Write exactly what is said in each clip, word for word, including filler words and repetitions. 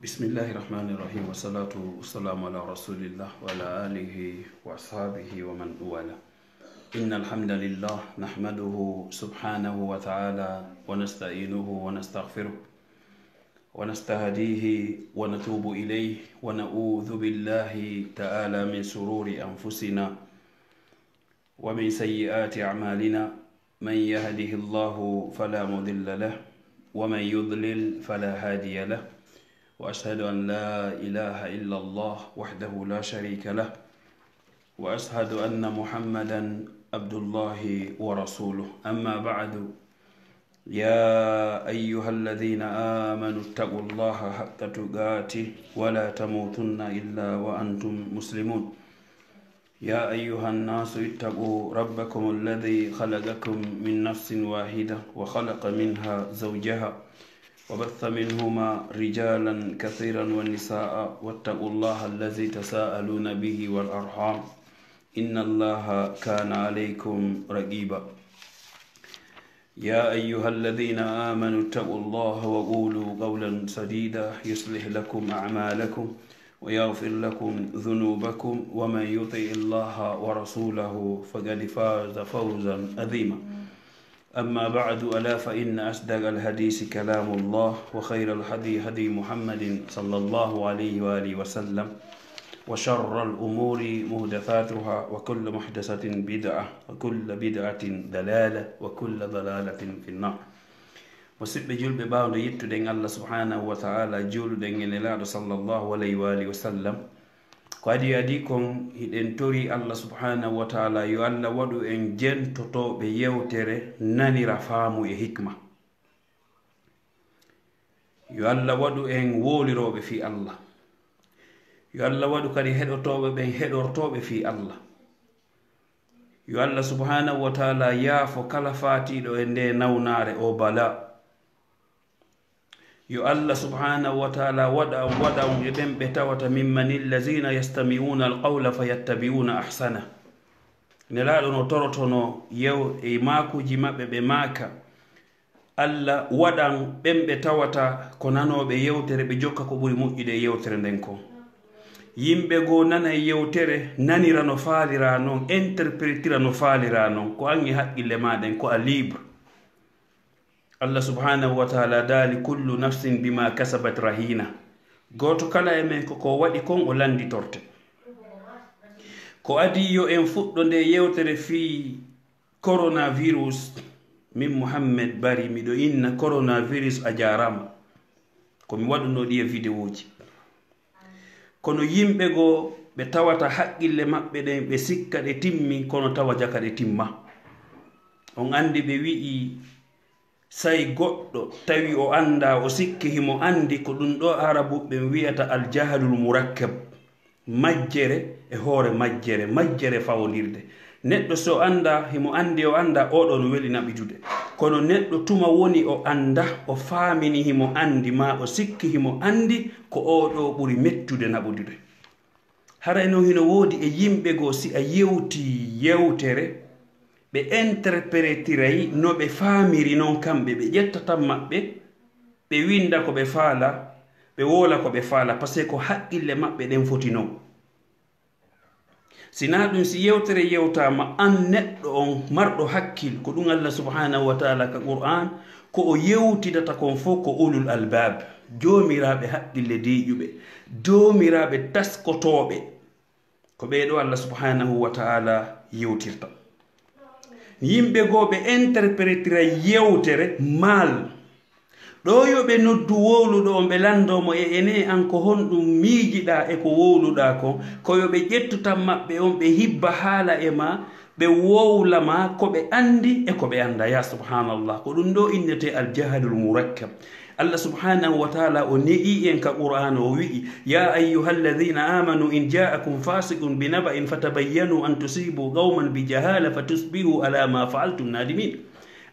بسم الله الرحمن الرحيم، والصلاة والسلام على رسول الله وعلى آله وأصحابه ومن والاه. إن الحمد لله نحمده سبحانه وتعالى ونستعينه ونستغفره ونستهديه ونتوب إليه، ونعوذ بالله تعالى من شرور أنفسنا ومن سيئات أعمالنا. من يهده الله فلا مضل له، ومن يضلل فلا هادي له، وأشهد أن لا إله إلا الله وحده لا شريك له، وأشهد أن محمدا عبد الله ورسوله. أما بعد، يا أيها الذين آمنوا اتقوا الله حق تقاته ولا تموتن إلا وأنتم مسلمون. يا أيها الناس اتقوا ربكم الذي خلقكم من نفس واحدة وخلق منها زوجها وبث منهما رجالا كثيرا ونساء واتقوا الله الذي تساءلون به والأرحام إن الله كان عليكم رقيبا. يا أيها الذين آمنوا اتقوا الله وقولوا قولا سديدا يصلح لكم أعمالكم ويغفر لكم ذنوبكم ومن يطع الله ورسوله فقد فاز فوزا عظيما. أما بعد، ألا فإن أصدق الحديث كلام الله وخير الهدي هدي محمد صلى الله عليه وآله وسلم وشر الأمور محدثاتها وكل محدثة بدعة وكل بدعة ضلالة وكل ضلالة في النار. Musidɓe julɓe, ɓaawde yettude en Allah subhanahu wa ta'ala, juuluɗen e Nelaaɗo sallallahu alayhi wa alihi wa sallam, ko adi adi kon, hiɗen tori Allah subhanahu wa ta'ala yo Allah waɗu en jentotooɓe yewtere, nanira faamu e hikma. Yo Allah waɗu en wowlirooɓe fii Allah. Yo Allah waɗu kadi heɗotooɓe ɓen heɗortooɓe fii Allah. Yo Allah subhanahu wa ta'ala yaafo kala faatiiɗo e nde nawnaare, o bala. Yo Allah subhanahu wa ta'ala waɗa, waɗa on e ɓen ɓe tawata ممن الذين يستمعون القول فيتبعون أحسنه. Nelaaɗo no torotono yew-, e maakuuji maɓɓe ɓe maaka, Allah waɗan ɓen ɓe tawata ko nanooɓe yewtere, ɓe jokka ko ɓuri moƴƴude e yewtere nden kon. Yimɓe goo nana e yewtere, nanira no faalira non, interpretira no faalira non, ko an e haqqille maa ɗen, ko a libre. Allah subhanahu wa ta'ala daali: "Kullu nafsin bima kasabat rahina." Gooto kala e men ko ko waɗi kon o lannditorte. Ko adii yo en fuɗɗo nde yewtere fii coronavirus, min Muhammed Bari, miɗo inna coronavirus a jaaraama. Ko mi waɗunoo ɗiya videoji. Kono yimɓe goo ɓe tawata haqqille maɓɓe ɗen, ɓe sikka ɗe timmi, kono tawa jaka ɗe timma. On anndi ɓe wi'i, say goɗɗo tawi o anndaa, o sikki himo anndi, ko ɗum ɗo Arabuɓe ɓen wi'ata aljahalul murakkab. Majjere e hoore majjere, majjere fawondirde. Neɗɗo so anndaa, himo anndi o anndaa, oɗo no weli naɓidude. Kono neɗɗo tuma woni o anndaa, o faamini himo anndi, maa o sikki himo anndi, ko oɗo ɓuri mettude naɓudude. Haray non hino woodi e yimɓe goo, si a yewtii yewtere, ɓe interpretiray no ɓe faamiri non kamɓe, ɓe ƴetta tan maɓɓe, ɓe winnda ko ɓe faala, ɓe wowla ko ɓe faala, parce que ko haqqille maɓɓe ɗen foti non. Si naa ɗum, si yewtere yewtaama, an neɗɗo on marɗo hakkil, ko ɗum Allah subhanahu wa ta'ala ka Qur'an, ko o yewtidata kon fof ko ulul albab, joomiraaɓe haqqille deeƴuɓe, joomiraaɓe taskotooɓe. Ko ɓee ɗoo Allah subhanahu wa ta'ala yewtirta. Yimɓe goo ɓe interpretira yewtere mal. Ɗo yo ɓe noddu wowluɗo on, ɓe lanndoo mo e enee an ko honɗum miijiɗaa e ko wowluɗaa kon. Ko yo ɓe ƴettu tan maɓɓe on, ɓe hibba haala e maa, ɓe wowla maa ko ɓe anndi e ko ɓe anndaa. Ya subhanallah, ko ɗum ɗo innetee aljahalul murakkab. Allah subhanahu wa ta'ala o ne'ii en ka Qur'aana, o wi'i: "Ya ayyuhalladhina amanu in ja'akum fasiqun binaba'in fatabayyanu an tusibu qawman bijahala fatusbihu ala ma fa'altum nadimin."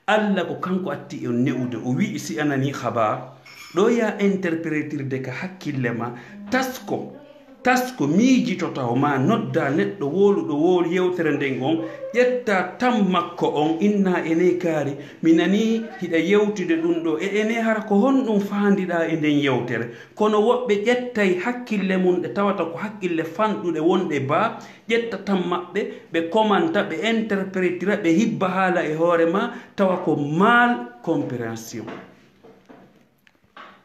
Allah ko kanko atti on ne'ude, o wi'i, si a nanii habar, ɗo ya interpretirde ka hakkille ma, tasko Tasko miijitoto ma nodda neɗɗo wowluɗo wowlu yewtere nden on, ƴetta tan makko on, inna ene kaari, mi nani hiɗa yewtude ɗum ɗo, e ene hara ko honɗum faandiɗaa e nden yewtere? Kono woɓɓe ƴettay hakkille mum ɗe tawata ko hakkille fanɗuɗe wonɗe baa, ƴetta tan maɓɓe, ɓe komanta, ɓe interpretira, ɓe hibba haala e hoore ma, tawa ko mal compréhension.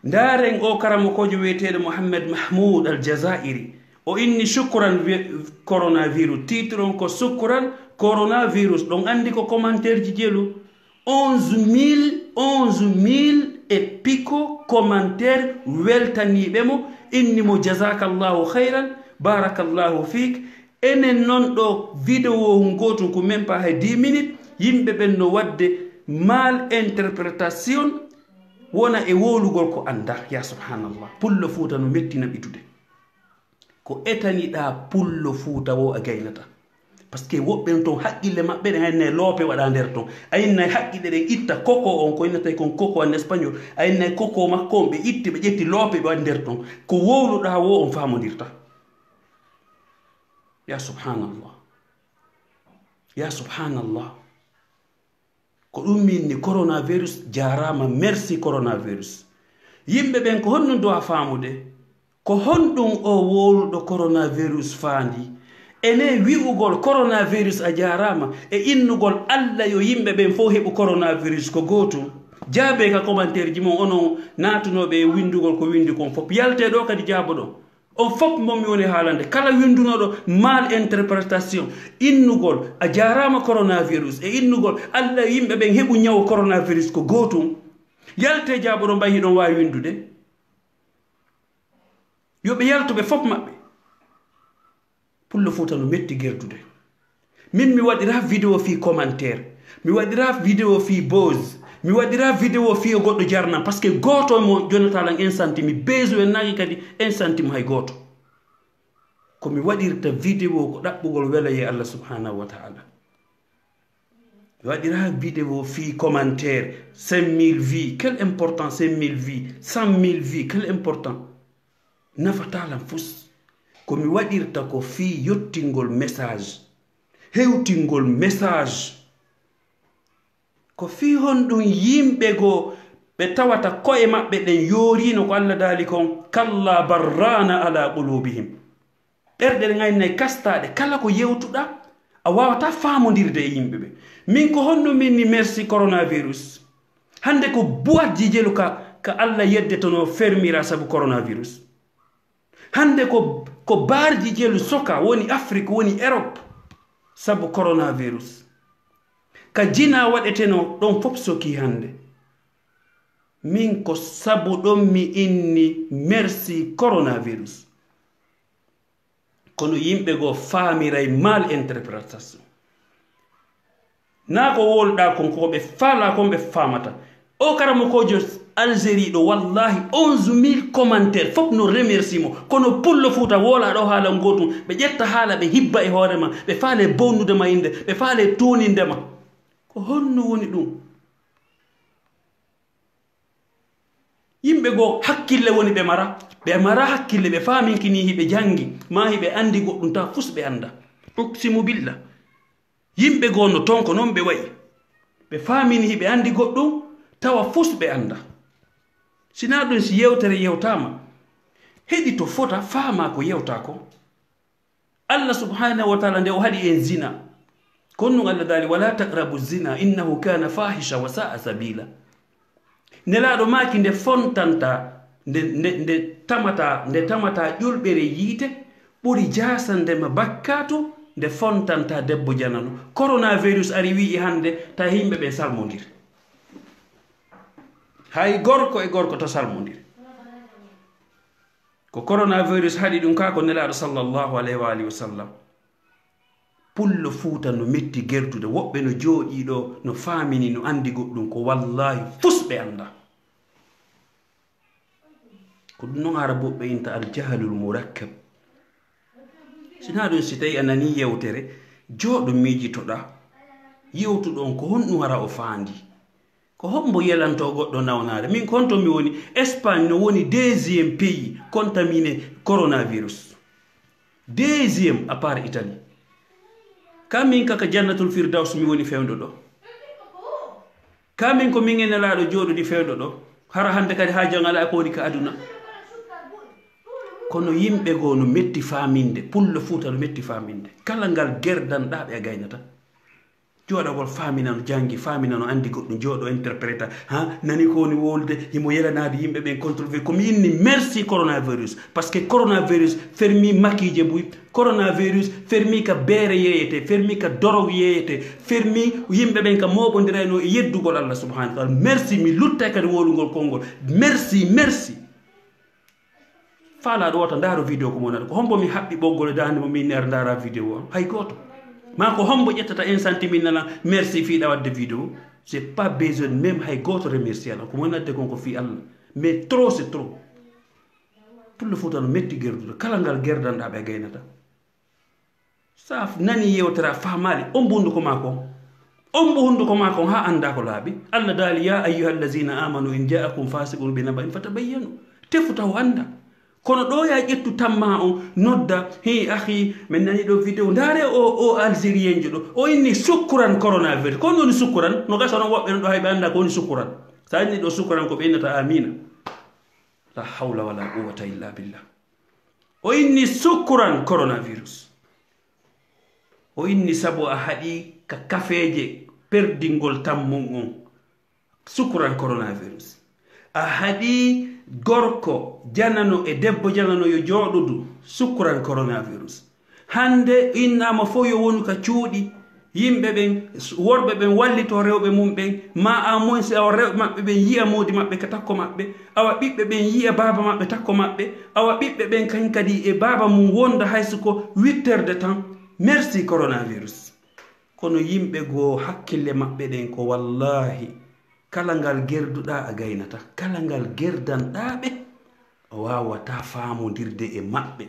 Ndaaren o karamokoojo wiyeteeɗo Mohammed Mahmoud Al Jazairi. O inni shukran vi- coronavirus. Titre on ko shukran coronavirus. Ɗon anndi ko commentaire ji jelu. Onze mille, onze mille e piko commentaire weltaniiɓe mo. Inni mo jazakallahu khairan, barakallahu fik. Enen non ɗo vidéo on gootun ko même pas hay dix minutes. Yimɓe ɓen no wadde mal interprétation. Wona e wowlugol ko annda, ya subhanallah. Pullo Fuuta no metti na ɓitude. Ko etaniɗaa Pullo Fuuta wo a gaynata. Parce que woɓɓe on ton haqqille maɓɓe ɗen, a innay loope waɗa nder ton. A innay haqqille ɗen itta koko on, ko innatay kon koko en espagnol. A innay koko makko on ɓe itti, ɓe ƴetti loope ɓe waɗi nder ton. Ko wowluɗaa wo on faamondirta. Ya subhanallah. Ya subhanallah. Ko ɗum min ni coronavirus, jaaraama, merci coronavirus. Yimɓe ɓen ko honɗum duwa faamude? Ko honɗum o wowluɗo coronavirus faandi? Ene wi'ugol coronavirus a jaaraama e innugol Alla yo yimɓe ɓen fof heɓu coronavirus ko gootum. Jaabee ka commentaire ji mon onon naatunooɓe e winndugol ko winndi kon fof. Yaltee ɗo kadi jaaboɗon. On fof mo mi woni haalande, kala winndunoɗo mal interprétation, innugol, a jaaraama coronavirus, e innugol, Alla e yimɓe ɓen heɓu ñaw coronavirus ko gootum. Yaltee jaaboɗon mbay hiɗon waawi winndude. Yo ɓe yaltu ɓe fof maɓɓe. Pullo Fuuta no metti gerdude. Min mi waɗira vidéo fii commentaire. Mi waɗira vidéo fii buzz. Mi waɗira vidéo fii o goɗɗo jarnam. Parce que gooto mo jonata lan un centime. Beesu en naaki kadi un centime hay gooto. Ko mi waɗirta vidéo ko ɗaɓɓugol welaye Allah subhanahu wa ta'ala. Mi waɗira vidéo fii commentaire. Cinq mille vues. Quel important cinq mille vues? Cent mille vues. Quel important? Nafataa lan fus. Ko mi waɗirta ko fii yottingol message. Hewtingol message. Ko fii honɗum yimɓe goo ɓe tawata ko'e maɓɓe ɗen yooriino ko Allah daali kon, kalla barraana ala qulubihim. Ɓerɗe ɗen aynay kastaaɗe, kala ko yewtuɗaa, a waawataa faamondirde e yimɓe ɓe. Min ko honɗum min ni merci coronavirus? Hannde ko boîte ji jelu ka, ka Allah yeddetonoo fermira sabu coronavirus. Hannde ko, ko barji jelu soka woni Afrik, woni Europe, sabu coronavirus. Ka jinaa waɗetenoo ɗon fof sokii hannde. Min ko sabu ɗon mi inni merci coronavirus. Kono yimɓe goo faamiray mal interprétation. Naa ko wowluɗaa kon, ko ɓe faalaa kon ɓe faamata. O karamokoojo Algérie ɗo, wallahi, onze mille commentaire, fof no remercie mo. Kono Pullo Fuuta wowlaa ɗo haala ngootum. Ɓe ƴetta haala, ɓe hibba e hoore ma. Ɓe faale bonnude ma innde, ɓe faale tuuninde ma. Ko honno woni ɗum? Yimɓe goo hakkille woni ɓe mara. Ɓe mara hakkille, ɓe faaminkinii hiɓe janngi, maa hiɓe anndi goɗɗum, tawa fus ɓe annda. Uksimu billah. Yimɓe goo no ton ko non ɓe wa'i. Ɓe faamini hiɓe anndi goɗɗum, tawa fus ɓe annda. Sinaa ɗum si yewtere yewtaama, heɗito fota faamaa ko yewtaa ko. Allah subhanahu wa ta'ala nde o haɗi en zina. Kon nun Allah daali, "Wala taqrabu zina, innahu kana fahisha wa sa'a sabila." Nelaaɗo maaki nde fontanta, nde, nde, nde tamata, nde tamata ƴulɓere yiite, ɓuri jaasande ma bakkaatu, nde fontanta debbo janano. Coronavirus ari wi'i hannde, ta yimɓe ɓe salmondir. Hay gorko e gorko to salmondir. Ko coronavirus haɗi ɗum kaa ko Nelaaɗo sallallahu alayhi wa alihi wa sallam. Pullo Fuuta no metti gertude, woɓɓe no jooɗii ɗo, no faamini, no anndi goɗɗum, ko wallaahi fus ɓe annda. Ko ɗum noon Arabuɓe inta al jahalul murakkab. Sinaa ɗum si tawi a nanii yewtere, jooɗo miijitoɗaa, yewtuɗo on ko honɗum hara o faandi. Ko hombo yelanto goɗɗo nawnaare? Min kon to mi woni, Espagne no woni deuxième pays contaminé coronavirus. Deuxième à part Italie. Kamin kaka Jannatul Firdaus mi woni fewndo ɗo. Kamin ko min e Nelaaɗo jooɗodi fewndo ɗo. Hara hannde kadi haa jangala ko woni ka aduna. Kono yimɓe goo no metti faaminde, pullo Fuuta no metti faaminde. Kala ngal gerdanɗaa ɓe a gaynata. Jooɗagol faamina no janngi, faamina no anndi goɗɗum, jooɗo interpreta. Ha, nani ko woni wolude, himo yelanaade yimɓe ɓen contrôle. Ko mi inni merci coronavirus. Parce que coronavirus fermi makiije buy. Coronavirus fermi ka beere yeeyete, fermi ka dorog yeeyete, fermi yimɓe ɓen ka mooɓondirayno e yeddugol Allah subhanahu wa taala. Merci, mi luttay kadi wolugol konngol. Merci, merci. Faalaaɗo wota ndaaro vidéo ko mo nata. Ko hombo mi haɓɓi ɓoggol e daande mo min ner ndaara vidéo on? Hay gooto. Ma ko hombo ƴettata un centime nana merci fii ɗa wadde vidéo? J'ai pas besoin même hay gooto remercier lan. Ko mo nadde kon ko fii Allah. Mais trop c'est trop. Pullo Fuuta no metti gerdude. Kala ngal gerdanɗaa ɓe gaynata. Sa nani yewtere a faamaali, ombu hunduko maa kon. Ombu hunduko maa kon haa anndaa ko laaɓi. Allah daali, "Ya ayyuha allazina amanu in ja'akum fasiqun bi naba'in fatabayyanu." Tefu taw annda. Kono ɗo ya ƴettu tamma on, nodda, "He ahi, min nani ɗo vidéo. Ndaare o, o Algérienjo ɗo. O inni sukkuran coronavirus." Ko woni sukkuran? No gasa non woɓɓe no ɗo hay ɓe annda ko woni sukkuran. Sa inni ɗo sukkuran ko ɓe innata amina. La hawla wala quwwata illa billah. O inni sukkuran coronavirus. O inni sabu a haɗi ka kafeeje perdingol tammum on. Sukkuran coronavirus. A haɗi gorko janano e debbo janano yo jooɗodu. Sukkuran coronavirus. Hannde innaama fof yo wonu ka cuuɗi. Yimɓe ɓen, worɓe ɓen wallito rewɓe mum ɓen, ma à moins awa rewɓe maɓɓe ɓen yi'a moodi maɓɓe ka takko maɓɓe, awa ɓiɓɓe ɓen yi'a baaba maɓɓe takko maɓɓe, awa ɓiɓɓe ɓen kañ kadi e baaba mum wonda hay so ko witterde tan. Merci coronavirus. Kono yimɓe goo hakkille maɓɓe ɗen ko wallaahi kala ngal gerduɗaa a gaynata, kala ngal gerdanɗaa ɓe a waawataa faamondirde e maɓɓe.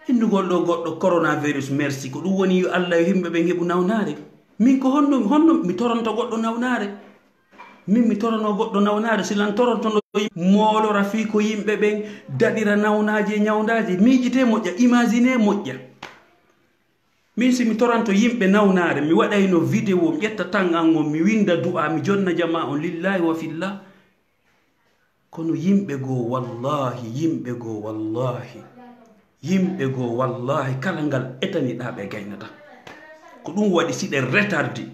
Innugol ɗo goɗɗo coronavirus, merci, ko ɗum woni yo Allah yo yimɓe ɓen heɓu nawnaare. Min ko honno, honno mi toronto goɗɗo nawnaare? Min mi torono goɗɗo nawnaare, si lan toronto no moolora fii ko yimɓe ɓen daɗira nawnaaji e ñawndaaji. Miijitee moƴƴa, imagine moƴƴa. Min si mi toranto yimɓe nawnaare, mi waɗayno vidéo, mi ƴetta tan an on, mi winnda du'a, mi jonna jamaa on lillahi wa fillah. Kono yimɓe goo, wallahi, yimɓe goo, wallahi, yimɓe goo, wallahi, kala ngal etaniɗaa ɓe gaynata. Ko ɗum waɗi si ɗen retardi.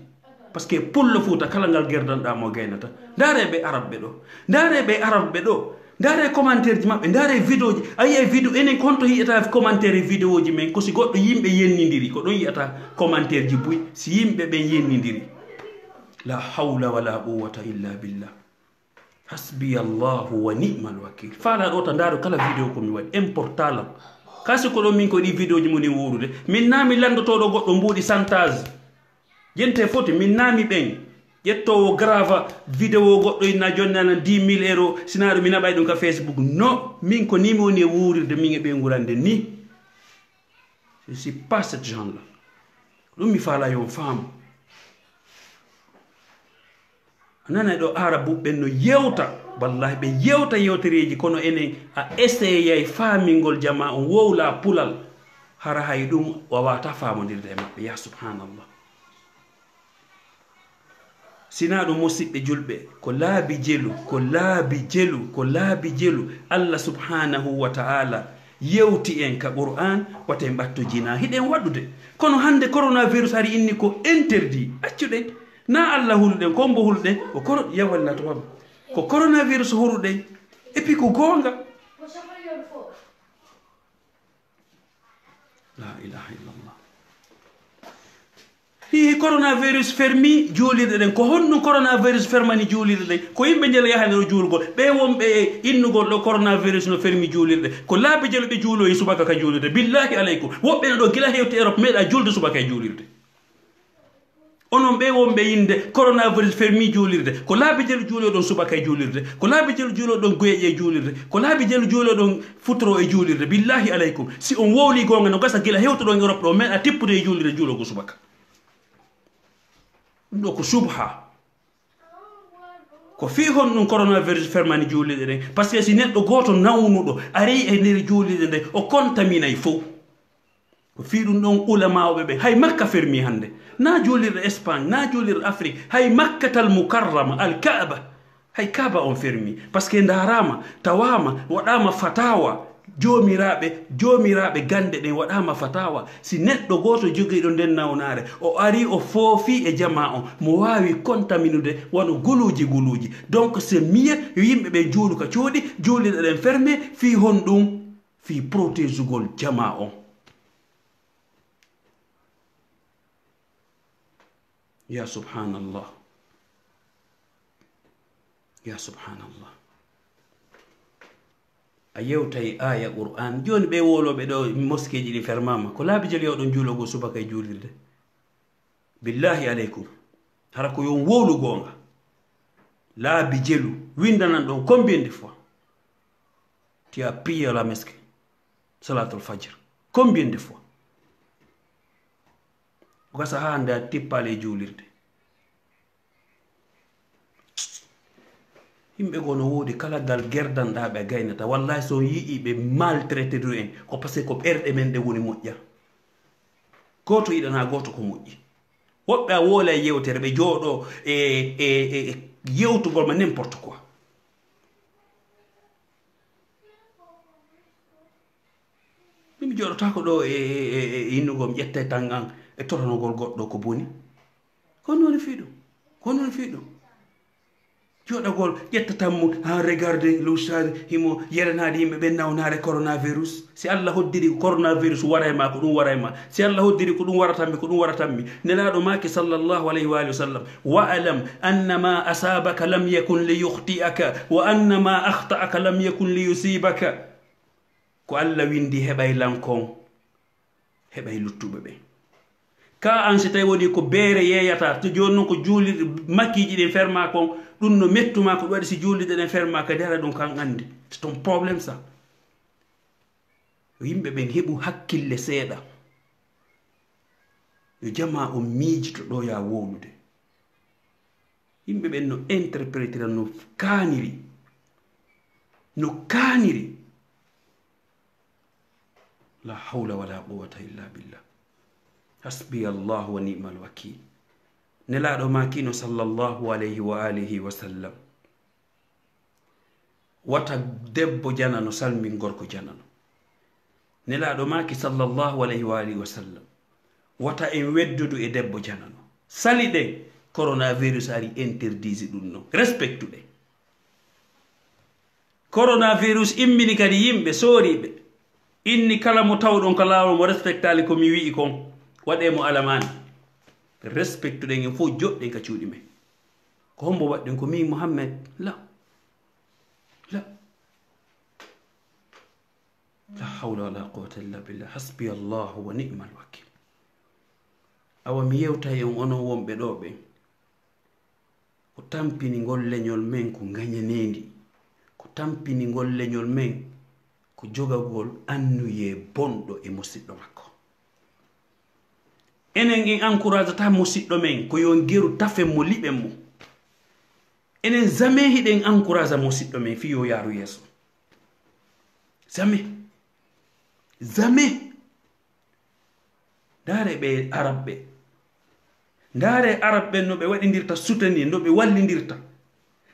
Parce que pullo Fuuta kala ngal gerdanɗaa mo gaynata. Ndaare ɓe Arab ɓe ɗo. Ndaare ɓe Arab ɓe ɗo. Ndaare commentaire ji maɓɓe. Ndaare vidéo ji. A yi'ay vidéo enen ko honto yi'ata commentaire e vidéo ji men. Ko si goɗɗo yimɓe yennindiri. Ko ɗon yi'ata commentaire ji buy. Si yimɓe ɓen yennindiri. La hawla wala quwwata illa billah. Hasbiyallahu wa ni'mal wakil. Faalaaɗo wota ndaaro kala vidéo ko mi waɗi. Important lan. Kasi ko ɗon min ko ɗi vidéo ji moni wuurude. Min naa mi lanndotooɗo goɗɗo mbuuɗi santage. Jente foti, min naa mi ɓen. Ƴettoowo grava vidéo goɗɗo inna jonni anan dix mille euro, sinaa ɗum mi naɓay ɗum ka Facebook. No, min ko ni mi woni e wuurirde min e ɓeyngural nde ni. Je suis pas cette genre là. Ɗum mi faala yo on faamu. A nanay ɗo Arabu ɓen no yewta, wallahi ɓe yewta yewtereeji, kono enen a essayay faamingol jamaa on, wowla pulal, hara hay ɗum wawata faamondirde e maɓɓe. Ya subhanallah. Sinaa ɗum, musiɓɓe julɓe, ko laabi jelu, ko laabi jelu, ko laabi jelu Allah subhanahu wa ta'ala yewti en ka Qur'an, wata en ɓatto jina. Hiɗen waɗude. Kono hannde coronavirus ari inni ko interdit. Accuɗen. Na Allah huluɗen, ko mbo huluɗen. Ko koro-, ya walla to wam. Ko coronavirus huluɗen. Et puis ko goonga. La ilaha illallah. Hi, coronavirus fermi juulirɗe ɗen. Ko honɗum coronavirus fermani juulirɗe ɗen? Ko yimɓe njela yahani ɗo juulgol. Ɓe wonɓe e innugol ɗo coronavirus no fermi juulirɗe. Ko laabi jelu ɓe juuloyi subaka ka juulirde. Billahi alaykum. Woɓɓe no ɗo gila hewti Europe meeɗa juulde subaka e juulirde. Onon ɓe wonɓe innde coronavirus fermi juulirde. Ko laabi jelu juuloɗon subaka e juulirde. Ko laabi jelu juuloɗon guyeƴe e juulirde. Ko laabi jelu juuloɗon futuro e juulirde. Billahi alaykum. Si on wowli goonga no gasa gila hewtuɗon Europe ɗo meeɗa tippude e juulirde juulogo subaka. Ɗum ɗo ko subha. Ko fii honɗun coronavirus fermani juulirɗe ɗen? Parce que si neɗɗo gooto nawnuɗo arii e nder juulirɗe ɗen, o kontaminay fow. Ko fii ɗun ɗon ulamaaɓe ɓen, hay Makka fermi hannde. Naa juulirɗe Espagne, naa juulirɗe Afrique, hay Makkatal Mukarrama, Al Kaaba, hay Kaaba on fermi. Parce que ndaaraama, tawaama, waɗaama fatawa. Joomiraaɓe, joomiraaɓe gannde ɗen waɗaama fatawa. Si neɗɗo gooto jogiiɗo nden nawnaare, o arii o foofii e jamaa on, mo waawi kontaminude wano guluuji guluuji. Donc, c'est mieux yo yimɓe ɓen juulu ka cuuɗi, juulirɗe ɗen fermé, fii honɗun? Fii protégugol jamaa on. Ya subhanallah. Ya subhanallah. A yewtay aya Qur'an. Jooni ɓee wowlooɓe ɗoo moskeeji ɗin fermaama. Ko laabi jelu yo oɗon juuloo goo subaka e juulirde. Billahi aleykum. Hara ko yo on wowlu goonga. Laabi jelu. Winndanan ɗon combien de fois? Tu as prié à la mosquée. Salatul Fajr. Combien de fois? Ko gasa haa hannde a tippaali e juulirde. Yimɓe goo no woodi kala ngal gerdanɗaa ɓe a gaynata. Wallahi so on yi'ii ɓe maltraité du en, ko parce que ko ɓerɗe men ɗe woni moƴƴa. Gooto yiɗanaa gooto ko moƴƴi. Woɓɓe a wowlay yewtere, ɓe jooɗoo e, e, e, e yewtugol ma n'importe quoi. Min mi jooɗotaako ɗoo e, e, e, e innugol mi ƴetta e tan an e toranogol goɗɗo ko boni. Ko honɗun woni fii ɗun? Ko honɗun woni fii ɗun? Jooɗagol ƴetta tan mo, ha, regarde l'oustaz, himo yelanaaɗo yimɓe ɓen nawnaare coronavirus. Si Allah hoddiri ko coronavirus wara e ma, ko ɗun wara e ma. Si Allah hoddiri ko ɗun warata mi, ko ɗun warata mi. Nelaaɗo maaki sallallahu alayhi wa alihi wa sallam, "Wa'lam anna ma asabaka lam yakun li yukhti'aka, wa anna ma akhta'aka lam yakun li yusibaka." Ko Allah windi heɓay lan kon, heɓay luttuɓe ɓen. Ka an si tawi woni ko beere yeeyata, to jooni non ko juulirɗe makiiji ɗin ferma kon, ɗun no mettu ma ko ɗun waɗi si juulirɗe ɗen ferma kadi hara ɗun kan anndi. C'est ton problème ça. Yo yimɓe ɓen heɓu hakkille seeɗa. Yo jamaa on miijito ɗo yaa wowlude. Yimɓe ɓen no interprétira no kaaniri. No kaaniri. La hawla wala quwwata illa billah. Hasbi Allahu wa ni'mal wakil. Nelaaɗo maakino sallallahu alayhi wa alihi wa sallam. Wata debbo janano salmin gorko janano. Nelaaɗo maaki sallallahu alayhi wa alihi wa sallam. Wata en weddudu e debbo janano. Sali ɗen, coronavirus ari interdisi ɗun non. Respectu ɗen. Coronavirus immini kadi yimɓe sooriiɓe. Inni kala mo tawɗon ka laawol mo respectaali ko mi wi'i kon, waɗee mo alamaani. Respectu ɗen en fof joɗɗen ka cuuɗi men. Ko hombo waɗɗen ko mi Muhammad? La. La. La hawla wala quwwata illa billah. Hasbi Allahu wa ni'mal wakil. Awa mi yewtay on onon wonɓe ɗo ɓen. Ko tampini ngol leñol men ko ngañaneendi. Ko tampini ngol leñol men ko jogagol annuyee bonɗo e musiɗɗo makko. Enen en encouragata musiɗɗo men ko yo ngeru tafen mo liɓen mo. Enen jamais hiɗen encourage musiɗɗo men fii yo yaaru yeeso. Jamais. Jamais. Ndaare ɓe Arab ɓe. Ndaare Arab ɓen no ɓe waɗindirta soutenir, no ɓe wallindirta.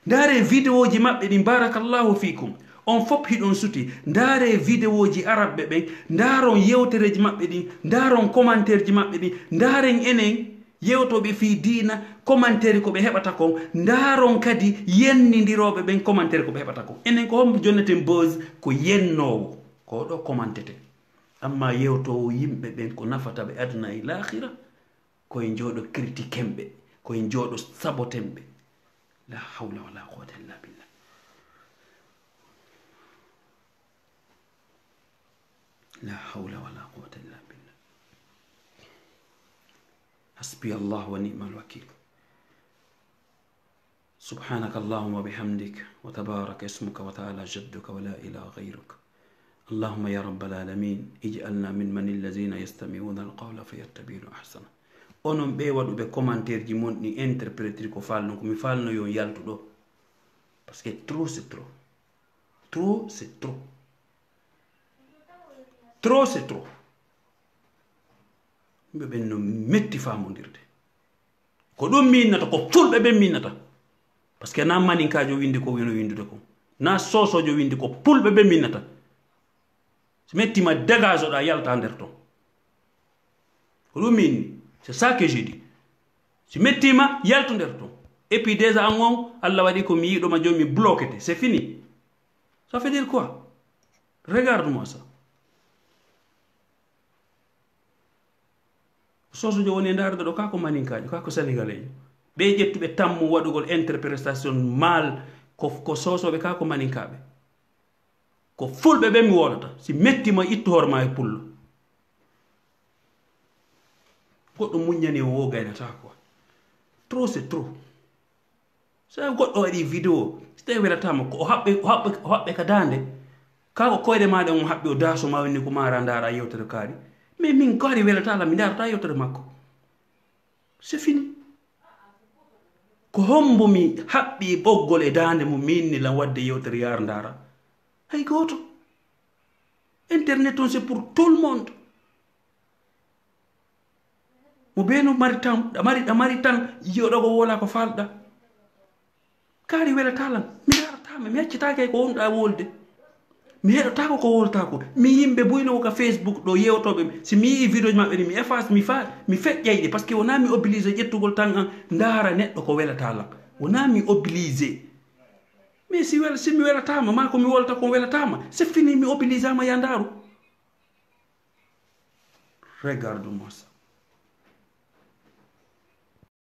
Ndaare videoji maɓɓe ɗin, barakallahu fikum. On fop hiɗon suti. Ndaare videoji Arab ɓe ɓen. Ndaaron yewtereji maɓɓe ɗin. Ndaaron commentaire ji maɓɓe ɗin. Ndaaren enen yewtooɓe fii diina, commentaire ko ɓe heɓata kon. Ndaaron kadi yennindirooɓe ɓen commentaire ko ɓe heɓata kon. Enen ko hombo jonneten buzz? Ko yennoowo. Ko ɗo commentete. Amma yewtoowo yimɓe ɓen ko nafata ɓe aduna e laakhira, ko en jooɗo critiquer ɓe, ko en jooɗo saboter ɓe. La hawla wala quwwata illa billah. La hawla wala quwwata illa billah. Hasbi Allah wa ni'mal wakil. سبحانك اللهم وبحمدك وتبارك اسمك وتعالى جدك ولا إله غيرك. اللهم يا رب العالمين اجعلنا ممن الذين يستمعون القول فيتبعون أحسنه. Onon ɓe waɗuɓe commentaire ji mon ɗi interpréter ko faalno, ko mi faalno yo on yaltu ɗo. Parce que trop c'est trop. Trop c'est trop. Trop c'est trop. Yimɓe ɓen no metti faamondirde. Ko ɗum minnata, ko fulɓe ɓe minnata. Parce que na maninkaajo windi ko wino windude ko, na sosojo windi ko, fulɓe ɓe minnata. Si mettima, dégageoɗa, yalta nder ton. Ko ɗum minni. C'est ça que je dis. Si mettima, yaltu nder ton. Et puis déjà an on, Allah waɗi ko mi yiɗoma, joni mi bloquete. C'est fini. Ça veut dire quoi? Regarde-moi ça. Sosojo woni e ndaarde ɗo, kaa ko maninkaajo, kaa ko sénégalais. Ɓe ƴettuɓe tammu waɗugol interprétation mal, ko, ko sosoɓe, kaa ko maninkaaɓe. Ko fulɓe ɓe mi wolata. Si mettima, ittu hoore ma e pullo. Goɗɗo muññani o, o gaynata quoi. Trop c'est trop. So goɗɗo waɗi vidéo, so tawi welataama, ko o haɓɓe, o haɓɓe, o haɓɓe ka daande, kaa ko koyɗe maa ɗen o haɓɓi, o daaso ma, wonni ko maara ndaara yewtere kaari. Mais min kaari welataala, mi ndaarata yewtere makko. C'est fini. Ko hombo mi haɓɓi ɓoggol e daande mum, mi inni lan waɗde yewtere yaar ndaara? Hay gooto. Internet on, c'est pour tout le monde. Mo bee no mari tan, ɗa mari, ɗa mari tan, yi'oɗa ko woola ko faalɗa. Kaari welata lan, mi ndaarataama, mi accitaake ko wonɗa wolde. Mi heɗotaako ko woltaako. Mi yimɓe buyno ka Facebook ɗo yewtooɓe, si mi yi'i vidéo maɓɓe ɗi, mi efface, mi fa, mi feƴƴay ɗi, parce que wonaa mi obligé ƴettugol tan an ndaara neɗɗo ko welata lan. Wonaa mi obligé. Mais si wel-, si mi welataama, maa ko mi wolta ko welataama, c'est fini, mi obligé ma ya ndaaru. Regarde-moi ça.